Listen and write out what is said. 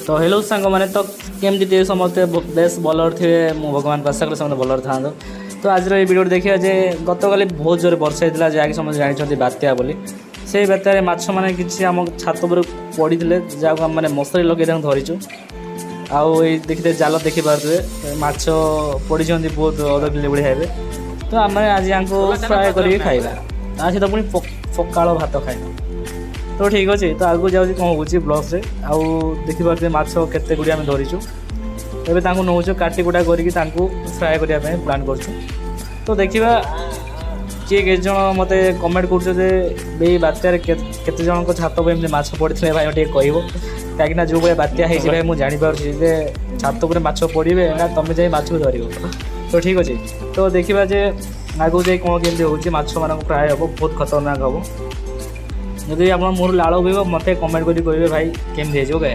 ତ ହେଲୋ ସାଙ୍ଗମାନେ, ତ କେମିତି ଟିକେ ସମସ୍ତେ ବେଶ ଭଲରେ ଥିବେ। ମୁଁ ଭଗବାନଙ୍କୁ ଆଶା କଲେ ସମସ୍ତେ ଭଲରେ ଥାଆନ୍ତୁ। ତ ଆଜିର ଏଇ ଭିଡ଼ିଓରେ ଦେଖିବା ଯେ ଗତକାଲି ବହୁତ ଜୋରେ ବର୍ଷା ହେଇଥିଲା, ଯାହାକି ସମସ୍ତେ ଜାଣିଛନ୍ତି ବାତ୍ୟା ବୋଲି। ସେଇ ବାତ୍ୟାରେ ମାଛମାନେ କିଛି ଆମ ଛାତ ଉପରେ ପଡ଼ିଥିଲେ, ଯାହାକୁ ଆମେ ମଶାରୀ ଲଗେଇ ତାଙ୍କୁ ଧରିଛୁ। ଆଉ ଏଇ ଦେଖିତେ ଜାଲ ଦେଖିପାରୁଥିବେ, ମାଛ ପଡ଼ିଛନ୍ତି ବହୁତ, ଅଧ କିଲୋ ଭଳିଆ ହେବେ। ତ ଆମେ ଆଜି ୟାଙ୍କୁ ଫ୍ରାଏ କରିକି ଖାଇବା, ତା ସହିତ ପୁଣି ପଖାଳ ଭାତ ଖାଇବା। ତ ଠିକ୍ ଅଛି, ତ ଆଗକୁ ଯାଉଛି କ'ଣ ହେଉଛି ବ୍ଲଗ୍ସରେ। ଆଉ ଦେଖିପାରୁଥିବେ ମାଛ କେତେ ଗୁଡ଼ିଏ ଆମେ ଧରିଛୁ। ଏବେ ତାଙ୍କୁ ନେଉଛୁ, କାଟି କୁଟା କରିକି ତାଙ୍କୁ ଫ୍ରାଏ କରିବା ପାଇଁ ପ୍ଲାନ୍ କରୁଛୁ। ତ ଦେଖିବା କିଏ କେତେ ଜଣ ମୋତେ କମେଣ୍ଟ କରୁଛ ଯେ ଏଇ ବାତ୍ୟାରେ କେତେ ଜଣଙ୍କ ଛାତ ଉପରେ ଏମିତି ମାଛ ପଡ଼ିଥିଲେ ଭାଇ ଟିକେ କହିବ। କାହିଁକିନା ଯେଉଁ ଭଳିଆ ବାତ୍ୟା ହେଇଛି ଭାଇ, ମୁଁ ଜାଣିପାରୁଛି ଯେ ଛାତ ଉପରେ ମାଛ ପଡ଼ିବେ ନା ତମେ ଯାଇ ମାଛକୁ ଧରିବ। ତ ଠିକ୍ ଅଛି, ତ ଦେଖିବା ଯେ ଆଗକୁ ଯାଇ କ'ଣ କେମିତି ହେଉଛି। ମାଛମାନଙ୍କୁ ଫ୍ରାଏ ହେବ, ବହୁତ ଖତରନାକ ହେବ। ଯଦି ଆପଣ ମୋର ଲାଳ ବୋହିବ, ମୋତେ କମେଣ୍ଟ କରି କହିବେ ଭାଇ କେମିତି ହେଇଛି। ଓକେ।